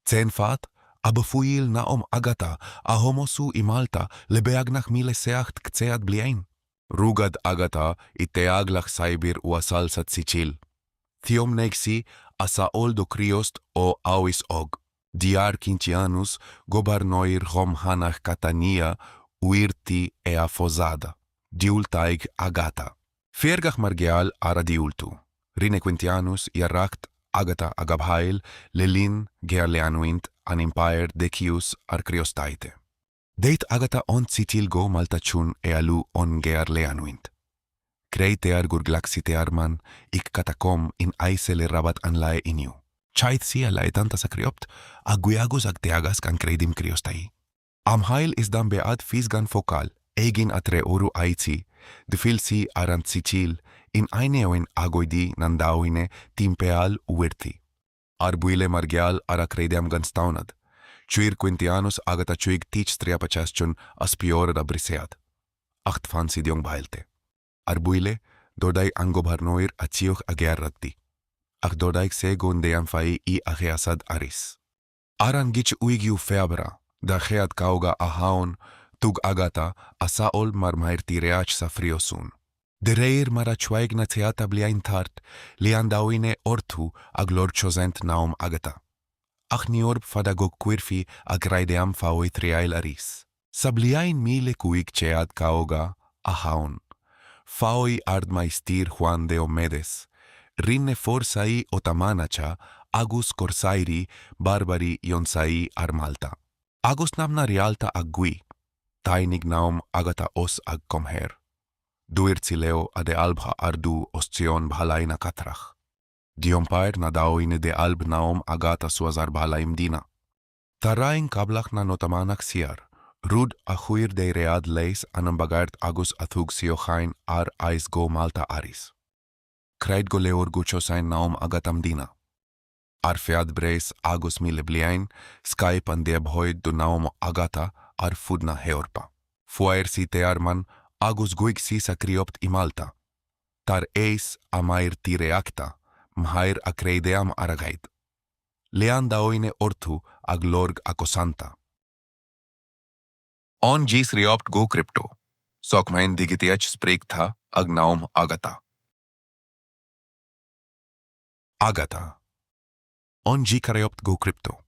Cén fáth a ba fuil naom Agata a homosu i Malta le beagnach 1700 bliain? Rugad Agata i teaghlach saibhir uasal sa tSicil. Thiomnaigh sí a saol do Chríost ó aois óg. D'iarr Quintianus, gobharnóir Rómhánach Catania, uirthi é a phósadh. Dhiúltaigh Agata. Feargach mar gheall ar a diúltú, rinne Quintianus iarracht Agata a ghabháil le linn ghéarleanúint an Impire Decius ar Chríostaithe. D'eith Agata ón tSicil go Malta chun éalú ón ngéarleanúint. Creidtear gur ghlac sí tearmann i gcatacomb in aice le Rabat an lae inniu. Chaith sí a laethanta sa chriopt, ag guí agus ag teagasc an creideamh Críostaí. Amhail is dá mbeadh fís gan focal éigin á treorú aici, d'fhill sí ar an tSicil in ainneoin agóidí na ndaoine timpeall uirthi. Ar buile mar gheall ar a creideamh gan staonadh, chuir Quintianus Agata chuig teach striapachais chun a spiorad a briseadh. Ach d'fhan sí diongbháilte. Ar buile, d'ordaigh an gobharnóir a chioth a ghearradh di. Ach d'ordaigh sé go ndéanfaí í a gheasadh arís. Ar an gcúigiú Feabhra, 451, thug Agata a saol mar mhairtíreach sa phríosún. De réir mar a chuaigh na céadta bliain thart, lean daoine orthu ag lorg chosaint Naomh Agata. Ach níorbh fada go gcuirfí a gcreideamh faoi thriail arís. Sa bhliain 1551, faoi ardmhaistir Juan de Homedes, rinne fórsaí Otamánacha agus corsáirí Barbaraí ionsaí ar Mhálta. Agus na mná rialta ag guí, tháinig Naomh Agata os a gcomhair. Dúirt sí leo a dealbh a ardú os cionn bhallaí na cathrach. D'iompair na daoine dealbh Naomh Agata suas ar bhalla i Mdina. Tharraing cabhlach na nOtamánach siar, rud a chuir deireadh leis an mbagairt agus a thug síocháin ar ais go Málta arís. Chreid go leor gur chosain Naomh Agata Mdina. Ar feadh breis agus 1,000 bliain, scaip an deabhóid do Naomh Agata ar fud na hEorpa. Fuair sí tearmann agus ghuigh sí sa chriopt i Málta. Tar éis a mairtíreachta, mhair a creideamh ar aghaidh. Lean daoine orthu ag lorg a cosanta. Ón gcriopt go crypto, sócmhainn dhigiteach spreagtha ag Naomh Agata. Agata. Ón gcriopt go crypto.